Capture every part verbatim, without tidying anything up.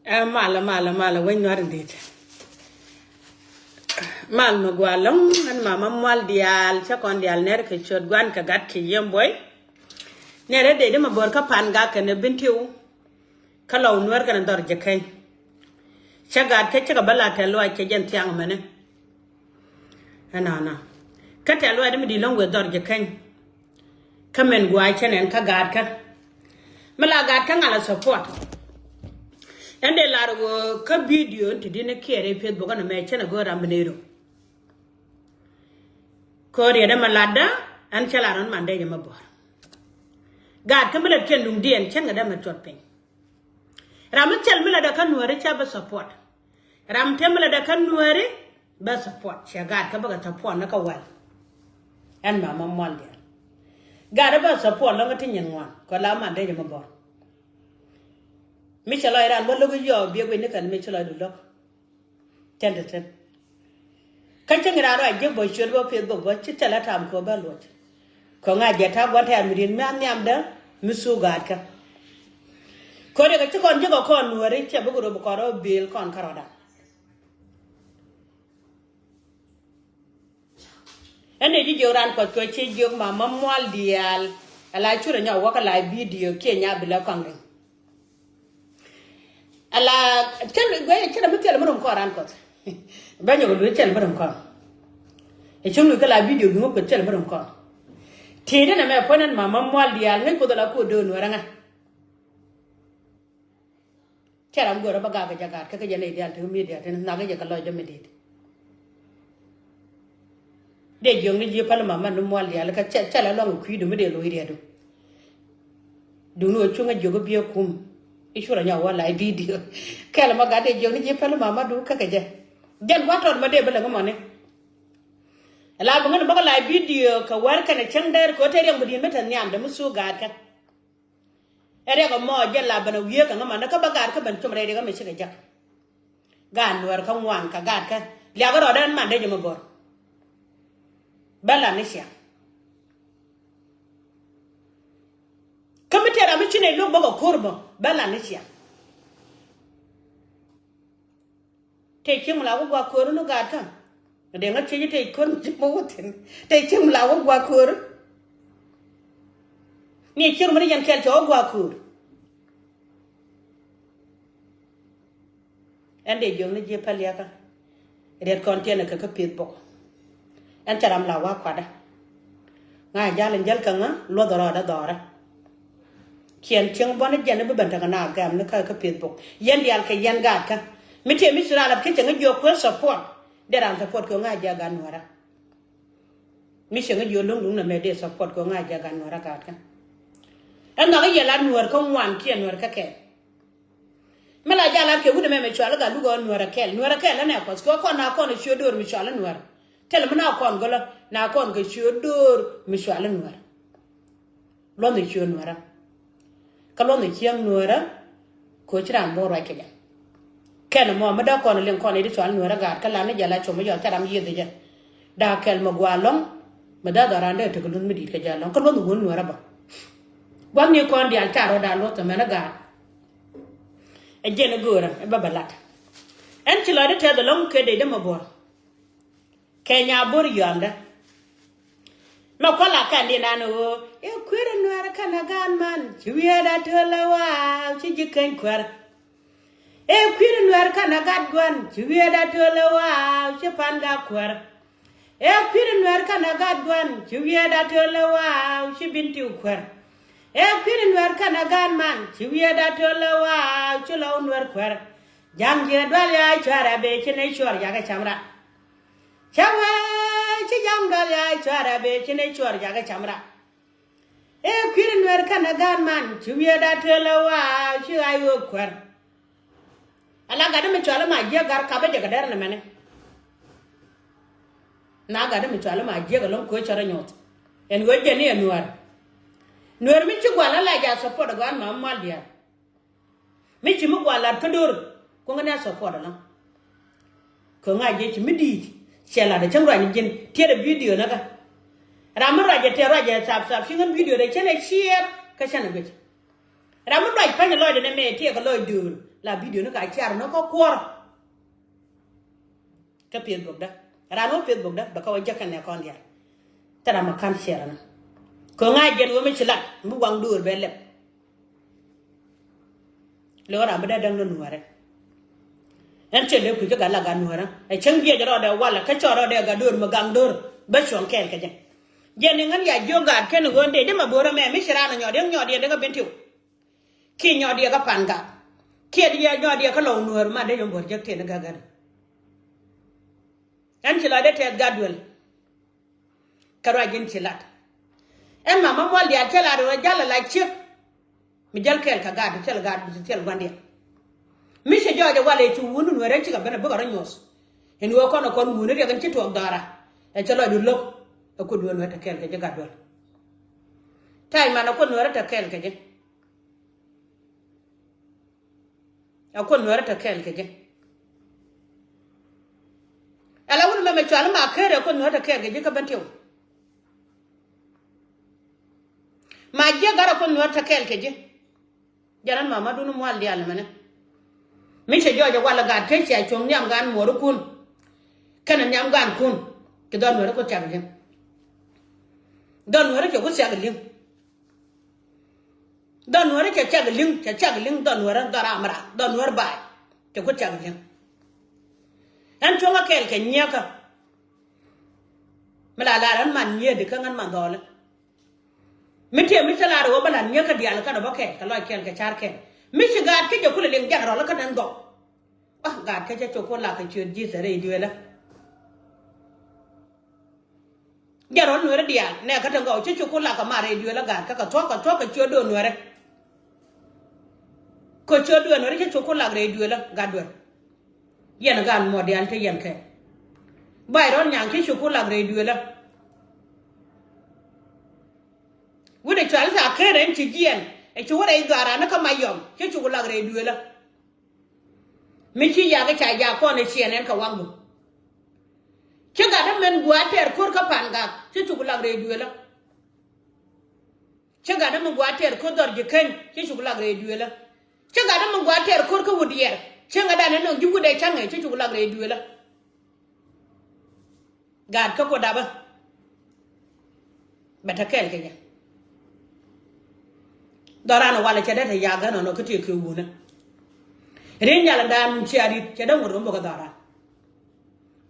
Ɛ mal, mal, mal, wec Nuäär in di̱i̱t. Mal mi gɔaa ɛlɔ̱ŋ, ɛn mama Mual diaal, cä kɔn diaal nɛr kɛ ciöt Gua̱n kɛ Gat kɛ Yiëë Buɔy. Nɛr ɛ dee di mɛ bo̱r kä Pan Gak kɛnɛ Bentiu. Kä Lɔw Nuäär kɛnɛ Dhɔr Jɛ Keny. Cä Gat kä cä kɛ bä la Tɛ̈th Luac kɛ jɛn thiaŋ mɛnɛ. Ɛnɔnɔ. Kä Tɛ̈th Luac di mi di̱i̱t ɛlɔ̱ŋ wëë Dhɔr Jɛ Keny. Kä min gua̱a̱c cä nɛn kä Gat kä. Mi la Gat kä ŋa̱l a support. Ɛn dee lar ɣöö kä video ti di̱t ni kiɛɛr i̱ Facebook ɛn ɛmɛ cä nɛ go̱o̱r ram bi nɛy röm. Kɛ ɣöö riɛt ɛmɛ latdä ɛn cä lar ɣän man dee jɛ mɛ bo̱r. Gat kä mi lät kiɛn duŋdiɛn cä ŋɛ dee mɛ cuɔt piny. Ram mi thil mi latdä kä Nuääri cä bä support. Ram te mi latdä kä Nuääri bä support. Cɛ Gat kä bä kɛ support ni kä wäl. Ɛn mama Mual diaal. Gat bä support lɔŋ kä ti nyin ŋuan kɛ la man dee jɛ mɛ bo̱r. Mi cɛ lɔc ran bä lo̱k i̱ yɔɔk biɛ guic ni kɛn mi cɛ lɔc du lo̱k. Tɛn te tɛn. Kä cäŋ raan ruac jiäk bä ciöt bä pieth bä bä ci tɛl a tam kɛ bä luɔc. Kɛ ŋa̱c jɛ ta̱a̱ gua̱n tɛ̈r mi riet mi a nhiamdä mi thuk Gat kä. Kɛ riɛk ci kɔn jiäk ɛ kɔn Nuääri cɛ bikɛ rop kɔn rɔ bil kɔn kärɔ̱dan. Ɛn dee ji̱ jiök raan Kuɔth kɛ ci jiök mama Mual diaal. Ala curɛ nyɔk wä kä la video kiɛ nya bi lɛ kɔaŋ riŋ. Ala cɛl guɛ cɛl mi thil mi rum kɔn raan Kuɔth. Bɛ nyɔk luth cɛl mi rum kɔn. Ɛ cäŋ luth kä la video bi ŋä Kuɔth cɛl mi rum kɔn. Ti̱i̱t ɛn ɛmɛ puɔ̱n ɛn mama Mual diaal ŋäc Kuoth ala Kuoth do̱n wärä ŋä. Cɛ ram go̱o̱rä bä gak kɛ jɛ Gat kä kɛ jɛ nɛy diaal ti mi diaal ti nak kɛ jɛ kɛ lɔcdä mi di̱i̱t. Dee jiökni ji̱ päl mama ni Mual diaal kä cɛ cɛ lɛ lɔŋ kui̱du mi dee lo̱c riɛtdu. Duŋni ɣöö cuŋä jiök i̱ biɛ kum i̱ curɛ nyɔk wä la i̱ video. Kɛl mɔ Gat dee jiökni ji̱ päl mama du kä kɛ jɛ. Jɛn gua̱n tɔt mɔ dee bä läŋ mɔni. Ala bi ŋän bä kɛ la i̱ video kɛ wär kɛnɛ cäŋ dɛr kɛ ɣöö te riɛŋ bi di̱i̱t mi te nhiamdɛ mi thuk Gat kä. Ɛ riɛk ɛmɔ jɛ la ben a wiee kɛ ŋä man kä bä Gat kä ben com rɛy riɛk ɛmɛ cikɛ jak. Gat Nuäär kä ŋuan kɛ Gat kä liak rɔɔdɛ ɛn man dee jɛ mɛ bo̱r. Bɛ la ni ciaŋ. Kä mi tëë ram mi ci nɛy luäk bä kɛ ko̱r bä bɛ la ni ciaŋ. Tëë cieŋ mi la wä gua̱a̱k kööri ni Gat kä. Dee ŋä ciec tëë ko̱r mi ci mɔ wä thi̱n. Tëë cieŋ mi la wä gua̱a̱k kööri. Ni cieŋ mi ni yɛn kɛl cɛ wä gua̱a̱k kööri. Ɛn dee jiök ni ji̱ päl yakä. Riɛt kɔn tiɛn kɛ kä Facebook. Ɛn cɛ ram la wä kuatdä. Ŋa̱c jäl in jäl kä ŋä luɔth rɔɔdä dhɔrä. Ciɛn cieŋ buɔ̱n jɛn bi ben tekɛ na gɛm ni kä kä Facebook. Yɛn diaal kɛ yɛn Gat kä. Mi tiee mi ci ran lap kä cieŋ jiök kuɛ support. Dee ran support kɛ ŋa̱c jɛ Gat Nuäärä. Mi cieŋ jiök luŋ luŋ nɛ mɛ dee support kɛ ŋa̱c jɛ Gat Nuäärä Gat kä. Ɛn nhɔk i̱ yɛ la Nuäär kä ŋuan kiɛ Nuäär kä kɛɛl. Mi la jal lat kɛ wut ɛmɛ mɛ cual i̱ Gat luk ɣöö Nuäär ɛ kɛl. Nuäär ɛ kɛl ɛnɛ Kuɔth kɛ kɔn na kɔn ɛ ciö do̱r mi cual i̱ Nuäär. Tɛl mi na kɔn gölä na kɔn kɛ ciö do̱r mi cual i̱ Nuäär. Luɔ̱nh ɛ ciö Nuäärä. Kä luɔ̱nh ɛ cieŋ Nuäärä. Kɛ ɣöö ci raan bo̱o̱r ruac kɛ jɛ. Kɛn ɛmɔ mi dee kɔn liŋ kɔn i̱ di cual Nuäärä Gat kä lan ni jɛ la com mi yɔth ca ram yiëth jɛ. Daa kɛl mi gua̱a̱ lɔ̱ŋ mi dee dhɔran dee tekɛ luth mi di̱i̱t kɛ jɛ lɔ̱ŋ kä luɔ̱nh ɛ wun Nuäärä bä. Gua̱thni kɔn diaal ca rɔ̱dan luɔ̱th ɛmɛn ɛ Gat. Ɛ jɛn ɛ göörä ɛ bä bä lat. Ɛn ci lɔcdä tɛth ɛlɔ̱ŋ kɛ dee dämɛ buɔ̱r. Kɛ nya buɔ̱r yɔamdä. Mɛ kua̱l a kɛn di nan ɣöö i̱ kui̱r in Nuäär kɛnɛ Gat man ci wi̱i̱ da töl ɛ waaw ci ji̱ keny kuäär. I̱ kui̱r in Nuäär kɛnɛ Gat Gua̱n ci wi̱i̱ da töl ɛ waaw ci Pan Gak kuäär. I̱ kui̱r in Nuäär kɛnɛ Gat Gua̱n ci wi̱i̱ da töl ɛ waaw ci Bentiu kuäär. I̱ kui̱r in Nuäär kɛnɛ Gat man ci wi̱i̱ da töl ɛ waaw ci Lɔw Nuäär kuäär. Ja̱ŋ jiɛ dual ya cua̱r a bee ci nɛy cuɔr jakä cam rat. Cä wee ci ja̱ŋ dual ya cua̱r a bee ci nɛy cuɔr jakä cam rat. I̱ kui̱r in Nuäär kɛnɛ Gat man ci wi̱i̱ da töl ɛ waaw ci ɣa̱c ɣöö kuäär. Ala gat mi cual ma jiäk gar kapä jɛ kɛ dɛr ni mɛni. Na gat mi cual ma jiäk ɛlɔ̱ŋ köö cɔrɛ nyoth. Ɛn ɣöö jɛ ni ɛ Nuäär. Nuäär mi ci gual ala jɛ a support ɛ gɔaa ma mal diaal. Mi ci mi gual lat kä do̱r kuŋä ni a support ɛlɔ̱ŋ. Kɛ ŋa̱c jɛ ci mi di̱i̱t cɛ lat ɛ cäŋ ruac ni ji̱n tiɛt ɛ video näkä. Ram mi ruac jɛ tiɛt ruac jɛ thap thap ci ŋän video dee cɛn ɛ ciɛɛr kä cɛn ɛ guic. Ram mi ruac pa̱ny ɛ lɔcdɛ nɛ mɛ tiɛɛk ɛ lɔc döör. La video ni ka share ni kä kuɔr. Kä Facebook da. Ran wä Facebook da bɛ kä wä jäk kɛn nɛ kɔn dial. Thil ram a kan share ni. Kɛ ŋa̱c jɛn wä mi ci lat mi waŋ do̱r bɛ lɛp. Lɛ wä ram bi dee däŋ ni nuɔrɛ. Ɛn cɛ lɛ kui̱ kä gat la gat nuɔrɛ. Ɛ cäŋ biɛ jɛ rɔɔdɛ walɛ kä cɔ rɔɔdɛ gat do̱r mi gaŋ do̱r. Bä cuɔ̱ŋ kɛɛl kɛ jɛ. Jɛn ni ŋän ya jiök gat kɛn ɣöö dee jɛ ma bo̱rä mɛ mi ci ran a nyɔɔdiɛn nyɔɔdiɛn dee kä ben tiw. Kiɛ nyɔɔdiɛ kä pan gak. Kiɛ diɛ nyɔɔdiɛ kä lɔw nuɔr ma dee jɔn buɔr jek tëë ni gak gak. Ɛn ci lɔcdɛ tɛth gat duel. Kɛ ruac ji̱n ci lat. Ɛn mama muɔl diaal cä lat rɔ jal la ciek. Mi jäl kɛɛl kɛ gat cä la gat cä la guandiɛn. Mi cɛ jɔɔc ɛ wal ɛ ci wun nuɔrɛ cikɛ ben ɛ bikɛ rɔ nyuɔth. Ɛn ɣöö kɔn ɛ kɔn wun riɛk ɛn ci tuɔɔk dhɔra. Ɛ cɛ lɔcdu lo̱k. Ɛ kuoth duel nuɔrɛ tɛ kɛɛl kɛ jɛ gat duel. Ta̱y man ɛ kuoth nuɔrɛ tɛ kɛɛl kɛ jɛ. A kuoth nuɔrɛ tɛ kɛɛl kɛ jɛ. Ala wun mɛmɛ cual ma ker a kuoth nuɔrɛ tɛ kɛɛl kɛ jɛ kä ben tiw. Ma jiɛ gat a kuoth nuɔrɛ tɛ kɛɛl kɛ jɛ. Jɛn an mama dun mual dial mɛnɛ. Mi cɛ jɔɔc a wal a gat te cia cuɔ̱ŋ nhiam gan muɔrikun. Kɛnɛ nhiam gan kun. Kɛ dhɔn nuɔrɛ kuoth cak liŋ. Dhɔn nuɔrɛ cɛ kuoth cak liŋ. Dhɔn nuɔrɛ cɛ cak liŋ, cɛ cak liŋ dhɔn nuɔrɛ dhɔn ram ram dhɔn nuɔrɛ baay. Cɛ kuoth cak liŋ. Ɛn cuɔ̱ŋ a kɛɛl kɛ nyiɛkä. Mi la lar ɛn man nyiɛɛdi kä ŋän man dhɔɔli. Mi tiɛ mi cä lar ɛ wä bä lat nyiɛkä diaal kɛn ɛ bä kɛɛl kɛ lɔc kɛɛl kɛ car kɛɛl. Mi ci gaat kä jɛ kulɛ liŋ jɛn rɔl kä nɛn gɔk. Ah, gaat kä cä cok ku lak kɛ ciöt ji̱th ɛ rɛy dueelä. Jɛn rɔl nuɛrɛ diaal nɛ kä te gɔw cä cok ku lak kɛ mar rɛy dueelä gaat kä kɛ thuɔ̱k kɛ thuɔ̱k kɛ ciöt do̱n nuɛrɛ. Kɛ ciöt do̱n nuɛrɛ cä cok ku lak rɛy dueelä gaat duer. Yɛn gaat muɔt diaal te yɛn kɛ. Bay rɔl nyaŋ cä cok ku lak rɛy dueelä. Wi̱cdɛ cual thaak ker ɛn ci jiɛn ɛ ci wä rɛy dhɔaaran ni kä Mayɔm cä cok ku lak rɛy dueelä. Mi ci yak i̱ ca jak kɔn ɛ ciɛn ɛn kɛ waŋdu. Cä gat dämɛn gua̱a̱th tɛɛr ko̱r kä Pangak cä cuk lak rɛy duëëlä. Cä gat dämɛn gua̱a̱th tɛɛr ko̱r dhɔr ji̱ keny cä cuk lak rɛy duëëlä. Cä gat dämɛn gua̱a̱th tɛɛr ko̱r kä wut yɛr cä ŋädan ɛn nɔŋ ji̱ wut ɛ ca̱ŋɛ cä cuk lak rɛy duëëlä. Gaat kä kuoth dapä. Bɛ te kɛɛl kɛ jɛ. Dhɔran walɛ cɛ dee te yak gän ɔnɔ kä tiɛ kɛ wunä. Rin nyal dan cia rit cɛ dee ŋut kä bä kä dhɔran.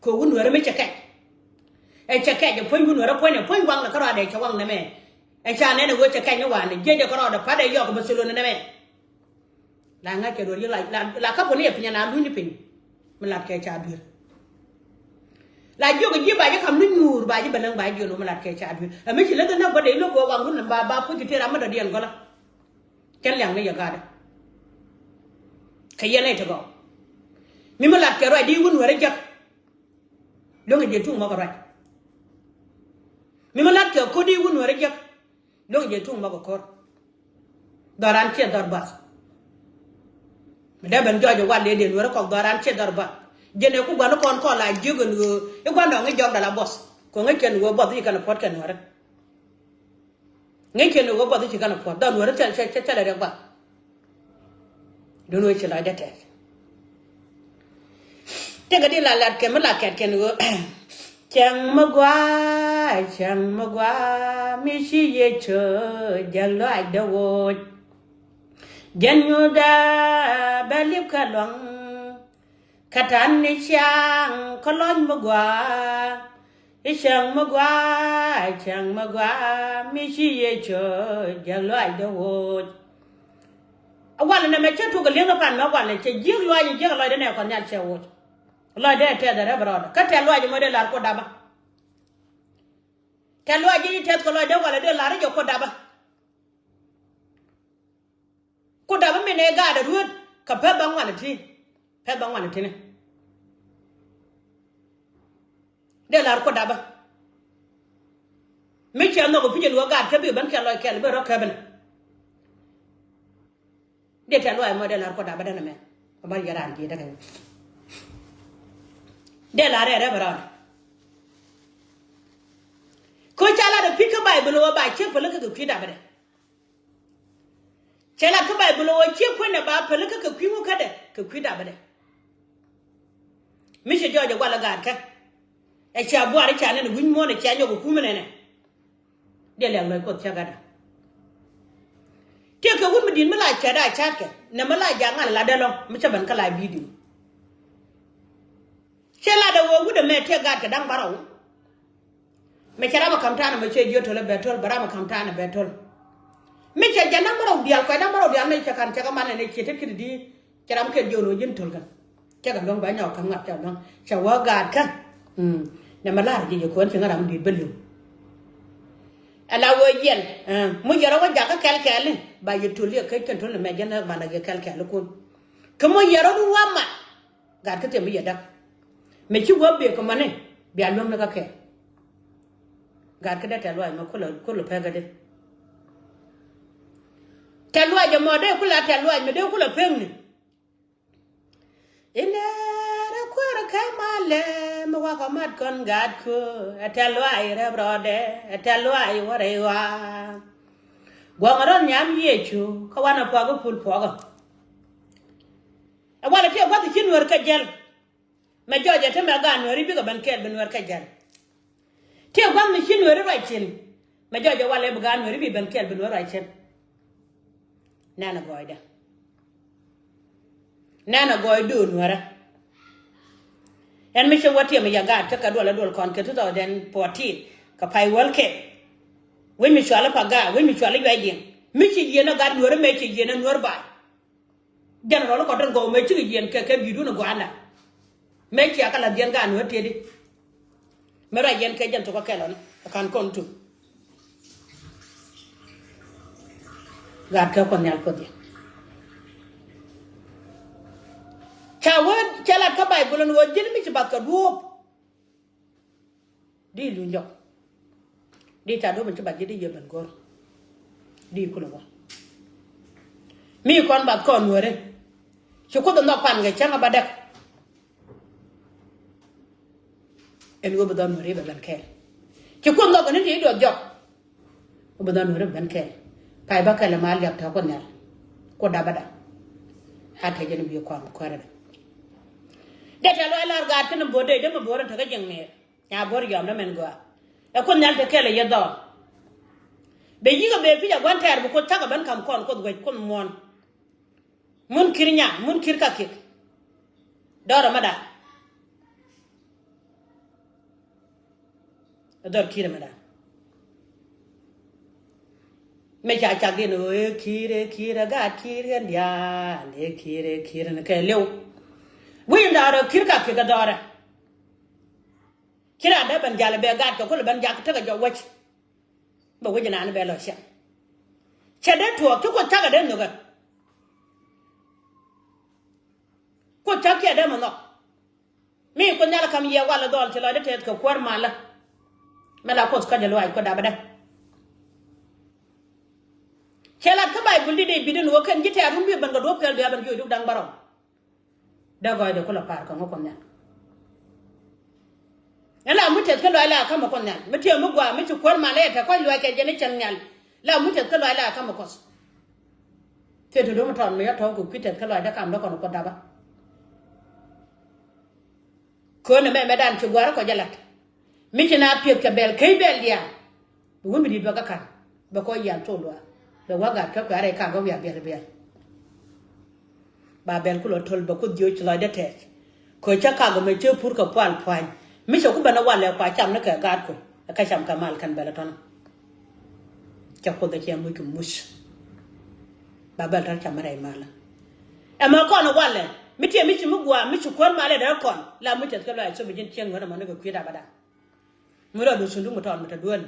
Kɛ wun nuɛrɛ mi cɛ kɛc. Ɛ cɛ kɛc ɛ puɔ̱ny wun nuɛrɛ puɔ̱ny ɛ puɔ̱ny waŋ lɛ kä rɔadɛ cɛ waŋ nɛmɛ. Ɛ ca nɛn ɛ wee cɛ kɛc ni wanɛ jiɛc ɛ kä rɔɔdɛ pa̱t ɛ yɔk ɛ bä thilon nɛmɛ. La ŋa̱c kɛ duɔ̱r yi la, la, la ka̱pkɛ ni yɛ piny ana luny ni piny. Mi lat kɛ ca duer. La jiök ji̱ ba ji̱ kam ni nyuur ba ji̱ bɛ läŋ ba ji̱ jiön wä mi lat kɛ ca duer. Ɛ mi ci läŋ kɛ näk bä dee lo̱k wä waŋ run ba, ba puc kɛ tëë ram mi dɔ̱diɛn gɔlä. Cä liaŋ ni yɛ gaatdä. Kɛ yɛn nɛy ti gɔw. Mi mi lat kɛ ruac di wun wärä jek. Do̱ŋ jɛ tuŋ mɔk kɛ ruac. Mi mi lat kɛ ko̱r di wun wärä jek. Do̱ŋ jɛ tuŋ mɔk kɛ ko̱r. Dhɔran ciɛ dhɔr bath. Mi dee ben jɔɔc ɛ wal lëë dee nuɛrä kɔk dhɔran ciɛ dhɔr bath. Jɛn ɛ ku gua̱n kɔn kɔn la jiök ɛn ɣöö i̱ gua̱n dɔ̱ŋ i̱ jɔk dala buɔth. Kɛ ŋäc kɛn ɣöö buɔth i̱ kɛn puɔ̱t kɛn nuɛrä. Ŋäc kɛn ɣöö buɔth i̱ ci kɛn puɔ̱t dhɔr nuɛrä thil cɛ, cɛ, cɛ lɛ riɛk bath. Duŋ wee ci lɔcdɛ tɛth. Tëkɛ di la lat kɛ mi la kɛt kɛn ɣöö cäŋ mi gɔaa, cäŋ mi gɔaa mi ci Yecu jäk lɔcdɛ woc. Jɛn nyuuthɛ bɛ li̱p kɛ luaŋ. Kä ta̱n ni ciaŋ kä lɔc mi gɔaa. I̱ cäŋ mi gɔaa, cäŋ mi gɔaa mi ci Yecu jäk lɔcdɛ woc. A walɛ nɛmɛ cä tuk a li̱eŋ kä pan mɛ walɛ cɛ jiäk lɔac jiäk lɔcdɛ nɛ kɔn nhial cɛ woc. Lɔcdɛ tɛth a rɛp rɔɔdɛ kä tɛth lɔac mɔ dee lar kuoth dapä. Tɛth lɔac ji̱ tɛth kɛ lɔcdɛ walɛ dee lar i̱ jɛ kuoth dapä. Kuoth dapä min ɛ gaat ɛ ruet kɛ pɛth bä ŋuan ɛ ti. Pɛth bä ŋuan ɛ tini. Dee lar kuoth dapä. Mi cɛ nhɔk ɛ pi̱c ɛn ɣöö gaat kä bikɛ ben kɛ lɔc kɛl bi rɔ kɛpɛ ni. Dee tɛth lɔac mɔ dee lar kuoth dapä dee nɛmɛ. Ɛ bar yɛ raan ji̱ dee kɛ. Dee lar rɛɛ rɛp rɔɔdɛ. Kä ca lat ɛ pi̱c kä Bayböl ɣöö ba ciek päl kä kɛ kui̱ dapä dɛ. Cɛ lat kä Baibul ɣöö ciek kuenɛ ba päl kä kɛ kui̱ ŋu kädɛ, kɛ kui̱ dapdɛ. Mi cɛ jɔɔc ɛ gualɛ gaat kä. Ɛ cia buar i̱ ca nɛn wi̱ny muɔ̱ɔ̱n ɛ cia nyɔk ɛ kumɛ nɛnɛ. Diɛ liak lɔc Kuoth cä gatdä. Tëëkɛ wut mi di̱i̱t mi la cɛɛtdä a caatkɛ nɛ mi la jaak ŋa̱l latdɛ lɔ̱ŋ mi cä ben kä la bidio. Cɛ latdɛ ɣöö wut ɛmɛ tëë gaatkɛ da̱ŋ bärɔw. Mɛ cɛ ram ɛ ka̱m ta̱a̱nɛ mɛ cɛ jiöt töl ɛ bɛ töl bɛ ram ɛ ka̱m ta̱a̱nɛ bɛ töl. Mi cɛ jɛn da̱ŋ bärɔw diaal kuɛ da̱ŋ bärɔw diaal mɛ cɛ ka̱n cɛ kɛ man ɛn ɛ ciet tet kä ti di̱i̱t. Cɛ ram kɛ jiöt ɣöö ji̱n töl kɛ. Cɛ kɛ luäŋ bɛ nyɔk ka̱m ŋa̱t cɛ luäŋ cɛ wä gaat kä. Nɛ mɛ la̱r ji̱ jɛ kuäär ci ŋa̱ ram di̱i̱t bä li̱w. Ɛ la wee yɛn mu yɛrɛ wä jakä kɛl kɛl i̱ ba yɛ töl yɛ käc kɛn töl mɛ jɛn ɛ banɛ yɛ kɛl kɛl ikun. Kä mu yɛrɛ wä mat. Gat kä thiem bi yɛ dak mɛ ci wä bek kɛ mani bia luäŋ ni kä kɛl. Gat kä dee tɛl luac mɛ kulɛ pek kä dee. Tɛl luac ɛmɔ dee kulɛ tɛl luac mɛ dee kulɛ pek ni. Inɛ rɛ kuäärä kɛ malɛ mi wakɔ mat kɔn gat kö ɛ tɛl luac rɛp rɔɔdɛ ɛ tɛl luac wä rɛy ɣɔaa. Guɔ̱ŋ rɔn nyam Yecu kä wanɛ puakä pul puɔkä. Ɛ walɛ tiɛ gua̱th ci nuäär kɛ jɛl. Mɛ jɔɔcɛ te mɛ gaat nuääri bikɛ ben kɛɛl bi nuäär kɛ jɛl. Tiɛ gua̱th mi ci nuääri ruac cin. Mɛ jɔɔcɛ walɛ bi gaat nuääri bi ben kɛɛl bi nuäär ruac cin. Nɛnɛ gɔɔydɛ. Nɛnɛ gɔɔy do̱o̱ nuäärä. Ɛn mi cɛ wä tiɛm yɛ gaat kä kɛ duɔl ɛ duɔl kɔn kɛ two thousand fourteen kɛ pay wäl kɛ. Wec mi cual ɛ pa gaat wec mi cual ɛ yuacdiɛn mi ci yieen ɛ gaat nuäärä mɛ ci yieen ɛ nuäär baay. General kɔ den gɔw mɛ cikɛ yiɛn kɛ kɛ bi̱i̱dun ɛ gɔanda. Mɛ cia kɛ la dhiɛn gan wä tiɛdi. Mɛ ruac yɛn kɛ jɛn thok kɛ kɛlɔni ɛ kan kɔn tum. Gaat kɛ Kuɔth Nhial Kuoth yɛ. Ca wä cɛ lat kä Baibul ɛn ɣöö ji̱n mi ci bath kɛ duɔ̱ɔ̱p. Di luny jɔk. Di ca duɔ̱p in ci bat ji̱ di yɛ ben go̱r. Di kulɛ wä. Mi kɔn bath kɔn nuääri. Ci Kuoth in nhɔk pan kɛ cäŋ a ba däk. Ɛn ɣöö bi dhɔn nuääri bɛ ben kɛɛl. Ci Kuoth nhɔk in ti duɔth jɔk. Wä bi dhɔn wä rɛ ben kɛɛl. Pay bä kɛl ɛ mal liak tɛ Kuoth Nhial. Kuoth dap bäda. A tɛ jɛn bi kɔam kuäärä dɛ. Dee tɛ luac lar gaat kɛn bo̱o̱r dee dee mɛ bo̱o̱r in te kä jiɛŋ nɛɛr. Nya bo̱o̱r yɔm dee mɛn gɔaa. Ɛ Kuoth Nhial te kɛl ɛ yɛ dhɔɔn. Bɛ yi̱k ɛ bee pi̱c a gua̱n tɛɛr bi Kuoth cak ɛ ben ka̱m kɔn Kuoth wec Kuoth muɔ̱ɔ̱n. Mun ki̱r nya mun ki̱r ka ki̱k. Dɔrɛ mɛ da. Ɛ dhɔr ki̱r ɛmɛ dan. Mɛ ca cak in ɣöö ëë ki̱r ëë ki̱r ɛ gaat ki̱r ɛn diaal ëë ki̱r ëë ki̱r ɛn kɛ liw. Wi̱i̱ in da̱a̱r ɛ ki̱r ka ki̱k ɛ dhɔrɛ. Ci raan dee ben jal ɛ bɛ gaat kɛ kulɛ ben jak tekɛ jɔk wec. Bɛ wec inan bɛ lɔ ciɛŋ. Cɛ dee tuɔɔk ci Kuoth cakɛ dee nhökɛ. Kuoth cak kiɛ dee mɛ nhɔk. Mi Kuoth Nhial kam yɛ wal dhɔl ci lɔcdä tɛth kɛ kuäär malä. Mɛ la Kuoth kɔc ɛ luaac Kuoth dapdä. Cɛ lat kä Baibul di dee bit in wä kɛn ji̱ tɛ̈r wun bi ben kɛ duɔ̱p kɛl bia ben jiöc duk da̱ŋ bärɔw. Dee gɔɔydɛ kulɛ pa̱a̱r kɛ ŋä Kuoth Nhial. Ɛn la mi tɛth kä luaac la ka̱mɛ Kuoth Nhial mi tiɛm mi gua̱a̱ mi ci kuäär malä yɛ tɛ kɔc luaac kɛ jɛn i̱ cäŋ nhial. La mi tɛth kä luaac la ka̱mɛ Kuɔth. Thietu do̱mi tɔɔt mi yɔ tɔ̱ kɛ kui̱ tɛth kä luaacdä kamdä kɔn Kuɔth dapä. Köönɛ mɛ mɛ dan ci gua̱a̱r kɔ jɛ lat. Mi ci na piɛth kɛ bɛl key bɛl diaal. Bi wun bi di̱t bɛ kä ka̱n bɛ kɔ yian thol luaak bɛ wä gat kä kuɛ arɛy kak bä wiak biɛl biɛl. Ba bɛl ku lɔ töl bɛ ku dhioc ci lɔcdä tɛɛth. Kɛ cä kak mɛ cä pur kɛ pual pua̱ny mi cɛ ku ben ɛ walɛ kua cam ni kɛ gaat ku ɛ kä cam kɛ mal kɛn bɛl ɛ tɔ̱nä. Cɛ Kuoth ɛ cɛ muc kɛ muc. Ba bɛl tɔ̱ cam rɛy malä. Ɛmɛ kɔn walɛ mi tiɛ mi ci mi gua̱a̱ mi ci kuäär malɛ dee kɔn la muc tɛth kä luaac thop ji̱n cieŋ ŋuäär ɛmɔ ni kɛ kui̱ dapä da̱a̱. Mi rɔ duun cunduk mi tɔɔt mi te dueeni.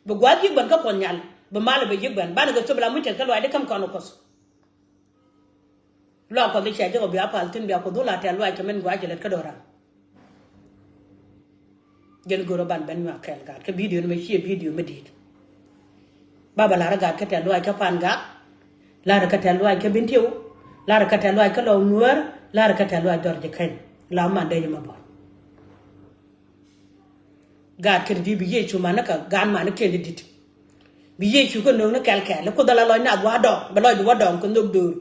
Bi gua̱a̱th yiëk ben kä Kuɔth Nhial bi malɛ bi yiëk ben banɛ kɛ thop la muc tɛth kä luaac di käm kɔn Kuɔth. Luaak Kuɔth i̱ cia jek ɔ bia pal thi̱n bia Kuoth dhul a tɛ̈r luaac kɛ min gua̱a̱c jɛ lät kä do̱ran. Jɛn go̱rä ban ben nyuak kɛɛl gaat kä bidio ni mɛ ciɛ bidio mi di̱i̱t. Ba bɛ la̱rä gaat kä tɛ̈r luaac kä Pan Gak. La̱rä kä tɛ̈r luaac kä Bentiu. La̱rä kä tɛ̈r luaac kä Lɔw Nuäär. La̱rä kä tɛ̈r luaac Dhɔr Ji̱ Keny. La man dee jɛ mɛ bɔr. Gaat kɛn di̱t bi Yecu man ni kɛ gaat man ni kɛn di̱t. Bi Yecu kä nööŋ ni kɛl kɛɛl, Kuoth ala lɔc nath wa dɔŋ, bɛ lɔcdu wa dɔŋ kɛ nhök döör.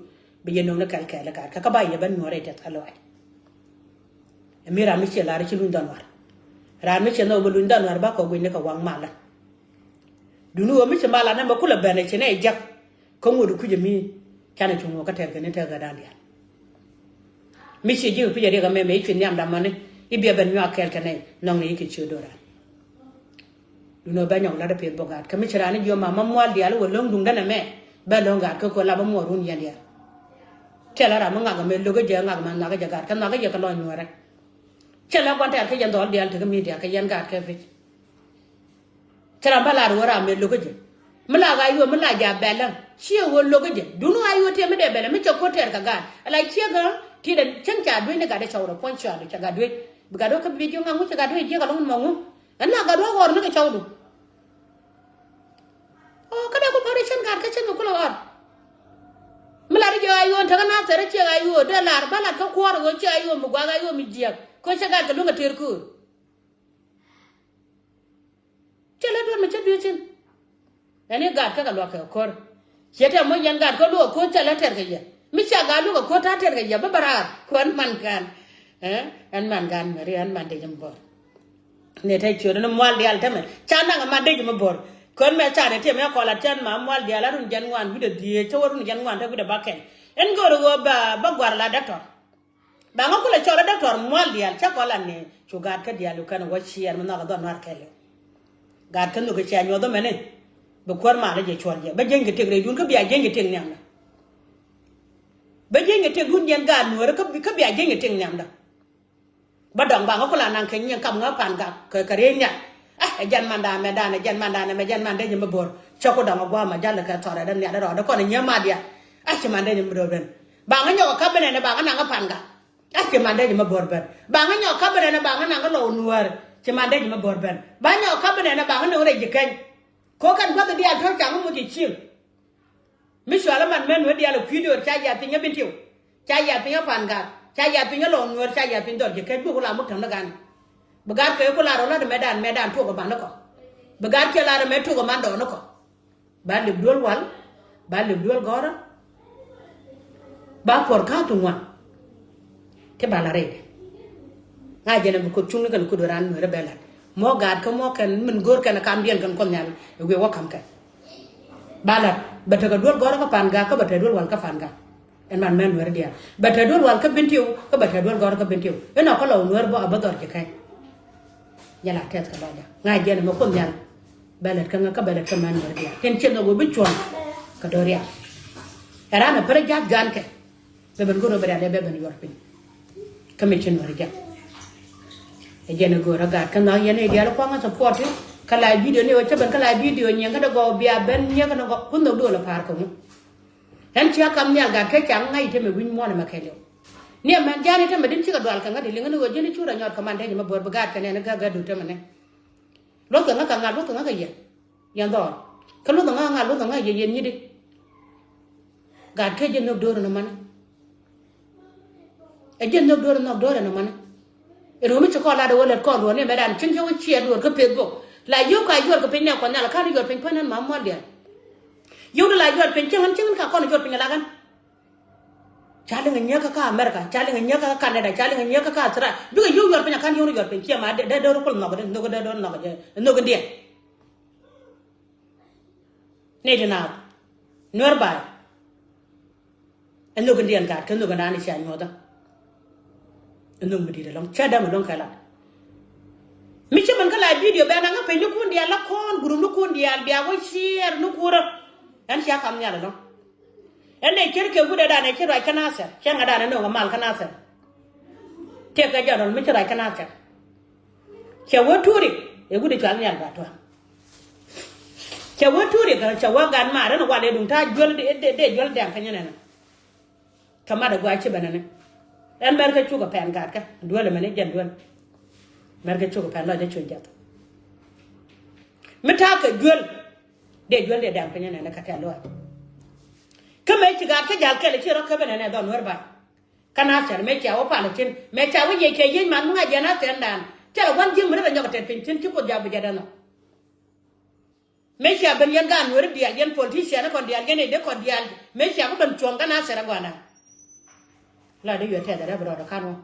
Bi yɛ nööŋ ni kɛl kɛɛl, gat kä kä ba yɛ ben nyuɔr rɛy tɛth kä lɔaac. Ɛ mi ram mi ciɛ lar ci luny dhɔn war. Ram mi ciɛ nhɔk bɛ luny dhɔn war ba kɔ guic ni kɛ waŋ malä. Duni ɣöö mi ci malä nɛ mɛ kulɛ ben ɛ ci nɛ jek. Kä ŋot kui̱c ɛ mi canɛ cuŋ ɣöö kä tɛth kɛ ni tɛth kɛ dan diaal. Mi ci ji̱ pi̱c a riɛk ɛmɛ mɛ i̱ cui̱ nhiamda mɔni i̱ biɛ ben nyuak kɛɛl kɛ nɛy nhɔkni i̱ kɛ ciö do̱ran. Duundɛ bɛ nyɔk lat a pieth bok gaat kä mi ci raan i̱ jiɔ mam ma mual diaal i̱ wä lo̱ŋ duŋdän ɛmɛ. Bɛ lo̱ŋ gaat kä kɔ lap a muɔr run yɛn diaal. Cɛ la ram mi ŋak ɛmɛ lo̱k i̱ jɛ ŋak mɛ nhɔak i̱ jɛ gaat kä nhɔak i̱ jɛ kɛ lɔny nuɔrɛ. Cɛ la guan tɛɛr kä yɛn dhɔl diaal tekä mi diaal kä yɛn gaat kɛ pi̱c. Cɛ ram bä lar ɣöö ram mëë lo̱k kä jɛ. Mi la ɣa̱c ɣöö mi la ja̱ bɛl läŋ ciɛ ɣöö lo̱k kä jɛ duundɛ ɣa̱c ɣöö tiɛm mi dee bɛl läŋ mi cɛ ko̱r tɛɛr kɛ gaat ala ciɛ ɣä. Ti̱i̱t ɛn cäŋ ca duec ni gat ɛ cɔwdɛ puɔ̱ny cɔal cɛ gat duec. Bi gat ɣä kä bi jiök ŋa̱ŋ ŋu cɛ gat duec jiäk alɔŋ ni mɔ ŋu. Ɛn la gat ɣä ɣɔr ni kɛ cɔwdu. Ɔ kä dee ku pa̱r ɛ cän gat kä cän kɛ kulɛ ɣɔr. Mi lat i̱ jɛ ɣa̱c ɣöö ɛn tekä nathɛr i̱ ciɛ ɣa̱c ɣöö dee lar bä lat kä kuɔ̱ɔ̱r ɣöö ciɛ ɣa̱c ɣöö mi gua̱a̱k ɣa̱c ɣöö mi jiääk kɛ ɣöö cɛ gat kɛ luäŋ kɛ tëër köör. Cɛ lɛ duɔ̱n mi cä duee cin. Ɛn i̱ gaat kä kɛ luak kɛ ko̱r. Ciɛ tɛm moc yɛn gaat kä luäk ko̱r cɛ lɛ tɛr kɛ yɛ. Mi cia gaat luäk kɛ ko̱r ta̱a̱ tɛr kɛ yɛ bä bä raar kuɛn man gaan. Ɛn man gaan mɛri ɛn man dec mi bo̱r. Ni tɛ ciöt ni mual diaal tämɛ ca naŋ man dec mi bo̱r. Kuɛn mɛ ca ni tiɛm yɛ kɔl a tiɛn ma mual diaal a run jɛn ŋuan wi̱dɛ dhieec cä wä run jɛn ŋuan te wi̱dɛ bakɛn. Ɛn go̱r ɣöö bä gua̱r la däktɔr. Ba ŋa kulɛ cɔl a dɔktɔr mual diaal cä kɔl a ni cu gaat kä diaal yu kɛn wä ciɛɛr mi nhɔk a dhɔn nuar kɛl. Gaat kä nhök cia nyuɔth mɛni. Bi kuäär mal jɛ cuɔl jɛ bä jieny kɛ tëk rɛydun kä bia jieny kɛ tëk nhiamdä. Bä jieny kɛ tëk dun jiɛn gaat nuäärä kä bia jieny kɛ tëk nhiamdä. Bä dɔŋ ba ŋa kulɛ naŋ kɛ nyiɛn kap ŋa pan gak kɛ kɛ rieec nhial. Ah, ɛ jɛn mandan mɛ dan ɛ jɛn mandan mɛ jɛn man dee jɛ mɛ bo̱r. Cä ku dɔŋ ɛ gua̱a̱ ma jal kɛ thɔrɛ dee nhial dee rɔɔdɛ kɔn ɛ nyiɛ ma diaal. Ah, ci man dee jɛ mɛ do̱r ben. Ba ŋa nyɔk ɛ kap ben ɛn ɛ ba ŋa naŋ ɛ pan gak. Ah, ci man dee jɛ mɛ bo̱r ben. Ba ŋa nyɔk kap ben ɛn ɛ ba ŋa naŋ ɛ lɔw nuäär. Ci man dee jɛ mɛ bo̱r ben. Ba nyɔk kap ben ɛn ɛ ba ŋa no̱o̱ŋ rɛy ji̱ kɛny. Ko̱ kɛn gua̱th diaal to̱r ca ŋa moc ɛ cieŋ. Mi cual iman mɛn wee diaal ɛ kui̱ döör ca yath piny ɛ bin tiw. Ca yath piny ɛ pan gaat ca yath piny ɛ lɔŋ nuäär ca yath piny dhɔr ji̱ kec buk la muk täm ni gan. Bi gaat kɛ ku lar ɔ lat mɛ dan mɛ dan tuɔk ɛ man ni kɔ. Bi gaat kiɛ lar mɛ tuɔk ɛ man dɔɔn ni kɔ. Ba lip duel wal. Ba lip duel gɔrä. Ba puɔr ka̱a̱th ti ŋuan. Ti ba la rɛydɛ. Ŋa̱c jɛn ɛ bi Kuoth cuŋni kɛn kut ran nuɛrɛ bɛ lat. Mɔ gaat kä mɔ kɛn min go̱o̱r kɛn ɛ kamdiɛn kɛn Kuoth Nhial ɛ wiɛ wä ka̱m kɛn. Ba lat bɛ tekɛ duel gɔrä kä pan gak kä bɛ tekɛ duel wal kä pan gak. Ɛn man mɛn nuɛrɛ diaal bɛ tekɛ duel wal kä Bentiu kä bɛ tekɛ duel gɔrä kä Bentiu. Inɔ kä lɔ nuɛrɛ bä a bä dhɔr ji̱ kɛn. Nyɛ la tɛth kɛ lɔcdä ŋa̱c jɛn ɛ mɛ Kuoth Nhial. Bɛ lät kä ŋä kä bɛ lät kä mɛn nuɛrɛ diaal tin ciɛ nhɔk wä bi cuɔ̱n. Kɛ do̱rial. Ɛ ran ɛ pärä ja̱th gan kɛ. Bɛ ben go̱r ɔ bɛ rial ɛ bɛ ben yuɔr piny. Kä mi ci nuɔr jɛ. Ɛ jɛn ɛ go̱r ɛ gaat kä nhɔk yɛn ɛ diaal kuaŋ ɛ support. Kä la video ni ɔ cä ben kä la video nyiɛn kä dee gɔw bia ben nyiɛk ni gɔw kun nhɔk duɔl ɛ pa̱a̱r kä ŋu. Ɛn cia kam nhial gaat kä ca ŋa̱c i̱ temɛ wi̱ny muɔ̱n ɛmɛ kɛɛliw. Ni ɛmɛn ja̱a̱n i̱ temɛ din cikɛ dual kɛ ŋa̱t i̱ liŋä ni ɣöö ji̱n i̱ cu rɔ nyɔt kɛ man dee nyɛ mɛ bo̱r bi gaat kɛn ɛn kä gät du temɛ ni. Luɔth kɛ ŋä kɛ ŋa̱t luɔth kɛ ŋä kɛ yɛ. Yɛn dhɔr kä luɔth kɛ ŋä kɛ ŋa̱t luɔth kɛ ŋä kɛ yɛ yɛn nyi̱t i̱. Gaat kä jɛ nhök do̱r ɛn ɛ mani. Ɛ jɛ nhök do̱r ɛn nhɔk do̱r ɛn ɛ mani. Ɛn ɣöö mi ci kɔn lat ɛ ɣöö lät kɔn ruɔ̱n ni mɛ dan cieŋ cä wä ciɛ duɔ̱ɔ̱r kä Facebook. La yio̱w ka yuɔr kɛ piny nɛ kɔn nhial ɛ ka̱n yuɔr piny pän ɛn ma muɔl diaal. Yio̱w di la yuɔr piny cieŋ ɛn cieŋ ɛn ka kɔn yuɔr piny ɛ lak ɛn. Ca liŋ ɛ nyiäkä kä America, ca liŋ ɛ nyiäkä kä Canada, ca liŋ ɛ nyiäkä kä Australia. Bikɛ yio̱w yuɔr piny ɛ ka̱n yio̱w ri yuɔr piny ciɛ ma dee dee do̱r kul nhɔk dee nhök dee do̱r nhɔk dee nhök in diɛn. Nɛy ti naath nuɛr ba̱a̱y. Ɛ nhök in diɛn gaat kä nhök in raan i̱ cia nyuɔ̱thä. Ɛ nhök mi di̱i̱t ɛlɔ̱ŋ cä däm ɛlɔ̱ŋ kɛ lat. Mi ci min kä la video bɛ naŋ kä peny ni kun diaal la kɔn gurum ni kun diaal bia wä ciɛɛr ni kun rä. Ɛn cia kam nhial ɛlɔ̱ŋ. Ɛn dee cier kɛ wut ɛ dan ɛ ci ruac kä nathɛr cɛ ŋa dan ɛ no̱o̱ŋ ɛ mal kä nathɛr. Tëëk kɛ jɔt rɔl mi ci ruac kä nathɛr. Cɛ wä tuuri ɛ wut ɛ cual nhial ba tua̱a̱ŋ. Cɛ wä tuuri kɛ cɛ wä gat maar ɛn wal ɛ duŋ ta̱a̱ juäl dee juäl dɛŋ kä nyɛ nɛnɛ. Kä mat ɛ gua ci bɛ nɛnɛ. Ɛn mɛr kä cukɛ pɛn gat kä duel ɛmɛni jɛn duel. Mɛr kä cukɛ pɛn lɔc ɛ cuɛ jɛth. Mi ta̱a̱ kɛ juäl dee juäl dee dɛŋ kä nyɛ nɛnɛ kä tɛn lɔc. Kä mëë ci gat kä ja̱l kɛl ɛ ci rɔ kä bɛ nɛnɛ dhɔn wär ba. Kä na thɛr mëë cia wä pal ɛ cin mëë cia wä yiec kɛ yiec man mi ŋa̱c jɛ na thɛn dan. Thɛr ɛ gua̱n ji̱ mi ri bɛ nyɔk ɛ tɛt piny cin ci Kuoth ja̱ bi jɛ dɛn nhɔk. Mëë cia ben yɛn gaat Nuääri diaal, yɛn politician kɔn diaal, yɛn ɛ dee kɔn diaal. Mëë cia ku ben cuɔ̱ŋ kä Nasir ɛ gua̱a̱na. La dee yuɛ tɛth ɛ rɛp rɔɔdɛ ka̱n wä.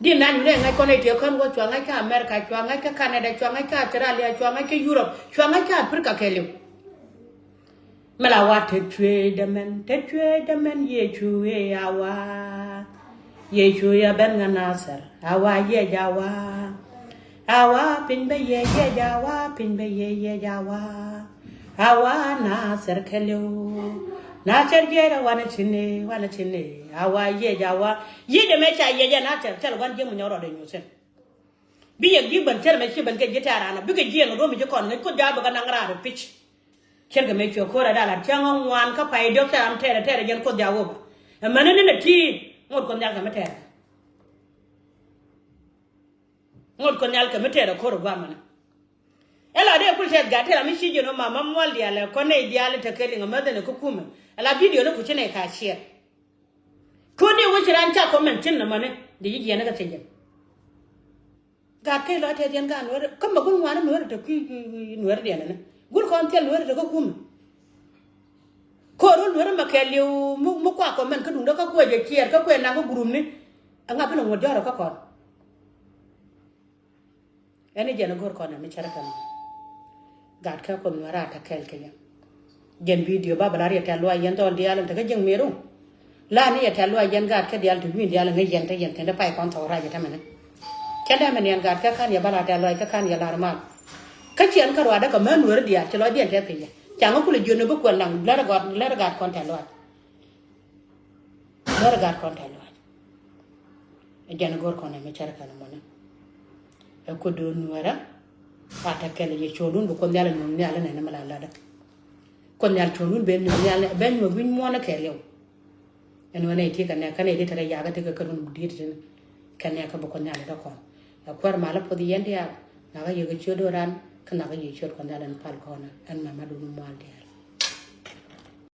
Di̱n nan yun ɛ ŋa̱c kɔn ɛ tiɛ kɔn wä, cua ŋa̱c kä America, cua ŋa̱c kä Canada, cua ŋa̱c kä Australia, cua ŋa̱c kä Europe, cua ŋa̱c kä Africa kɛɛliw. Mi la wa tet cueecdä mɛn, tet cueecdä mɛn, Yecu ëë a wa. Yecu ya ben ŋa Nasir, a wa yiëc a wa. A wa piny bä yiëc, yiëc a wa, piny bä yiëc, yiëc a wa. A wa Nasir kɛɛliw. Nasir jiɛc a wa ni cini, wa ni cini. A wa yiëc a wa. Yiëcdɛ mɛ ca yiëc a Nasir, thil wan ji̱ mi nyɔk rɔɔdɛ nyuth thi̱n. Bi yɛ gi̱i̱k ben cär mɛ ci ben kɛ ji̱ tɛ̈r raan ɔ, bikɛ jiɛɛŋ ruɔ̱m ji̱ kɔn ŋäc Kuoth ja̱a̱ bikɛ naŋ raar ɔ pi̱c. Cär kɛ mɛ cuɛ ko̱r ɛ da̱a̱ lat cäŋ ɔ ŋuan kä pay diɔ̱k cär ram tɛ̈rɛ tɛ̈rɛ jɛn Kuoth ja̱a̱ wä bä. Ɛmɛni ni nɛ ti̱i̱n ŋot Kuoth Nhial kɛ mi tɛ̈rɛ. Ŋot Kuoth Nhial kɛ mi tɛ̈rɛ ko̱r ɛ gua̱a̱r mɛnɛ. Ɛ la dee kul tɛth gat tɛ̈r ram mi ci jiɛn ɔ ma ma mual diaal ɛ kɔn nɛy diaal ɛ tekɛ liŋ ɛ mäth ɛn ɛ kä kumɛ. Ɛ la bidio ni ku ci nɛy ka ciɛɛr. Koni wä ci raan ca comment tin nɔmɔni di ji̱ jiɛn kä thiec jɛn. Gaat kɛ lɔ tɛth yɛn gaat Nuɛri kä mɛ gun ŋuani Nuɛri te kui̱ Nuɛri diɛn ni. Gun kɔn thil Nuɛri te kä kumɛ. Kor wä Nuɛri mɛ kɛɛliw mi mi kua comment kä duŋdä kä kuɛ jɛ ciɛɛr kä kuɛ naŋ kä group ni. Ɛŋa bi lɛ ŋuɔ̱t jɔrɛ kä kɔn. Ɛn i̱ jɛn a go̱r kɔn ɛn mi cärä kɛn. Gat kɛ Kuoth Nuɛɛrä a te kɛɛl kɛ yɛn. Jɛn bidio ba bɛ la riɛt tɛ̈th luaac yɛn dhɔl diaal ɛn te kä jiäk mëëru. La ni yɛ tɛ̈th luaac yɛn gat kɛ diaal te wi̱i̱n diaal ɛŋä yɛn te yɛn thi̱n te pay kɔn thɔɔk rac ɛ tämɛ ni. Cɛ dee mɛ niɛn gat kɛ ka̱n yɛ ba la tɛ̈th luaac kɛ ka̱n yɛ lar mal. Kä ciɛn kä ruaadä kɛ män Nuɛɛri diaal ci lɔcdiɛn tɛth kɛ yɛ. Ca ŋä kulɛ jiön ni bi kuɛl naŋ lär gat lär gat kɔn tɛ̈th luaac. Nuɛɛrä gat kɔn tɛ̈th luaac. Ɛ jɛn go̱r kɔn ɛ mi cär kɛn mɔni. Ɛ Kuoth duun Nuɛɛrä. A te kɛl yɛ cuɔ̱ɔ̱ŋdun bi Kuoth Nhial ɛ nuɔ̱ŋ nhial ɛn ɛn mi la latdä. Kuoth Nhial cuɔ̱ɔ̱ŋdun ben nuɔ̱ŋ nhial ɛn ɛn ben nyuɔ̱th wi̱ny muɔ̱ɔ̱n ɛ kɛɛliw. Ɛn ɣän ɛ ti kɛ nɛɛk kɛn ɛ di te rɛy yakä ti kɛ kɛ run diet ti ni. Kɛ nɛɛk kä bi Kuoth Nhial ɛ dä kɔn. Ɛ kuäär mal ɛ puɔth yɛn diaal. Nakä yɛ kɛ ciöt do̱ran kä nakä yɛ ciöt Kuoth Nhial ɛn pal kɔn ɛn mama dun mual diaal.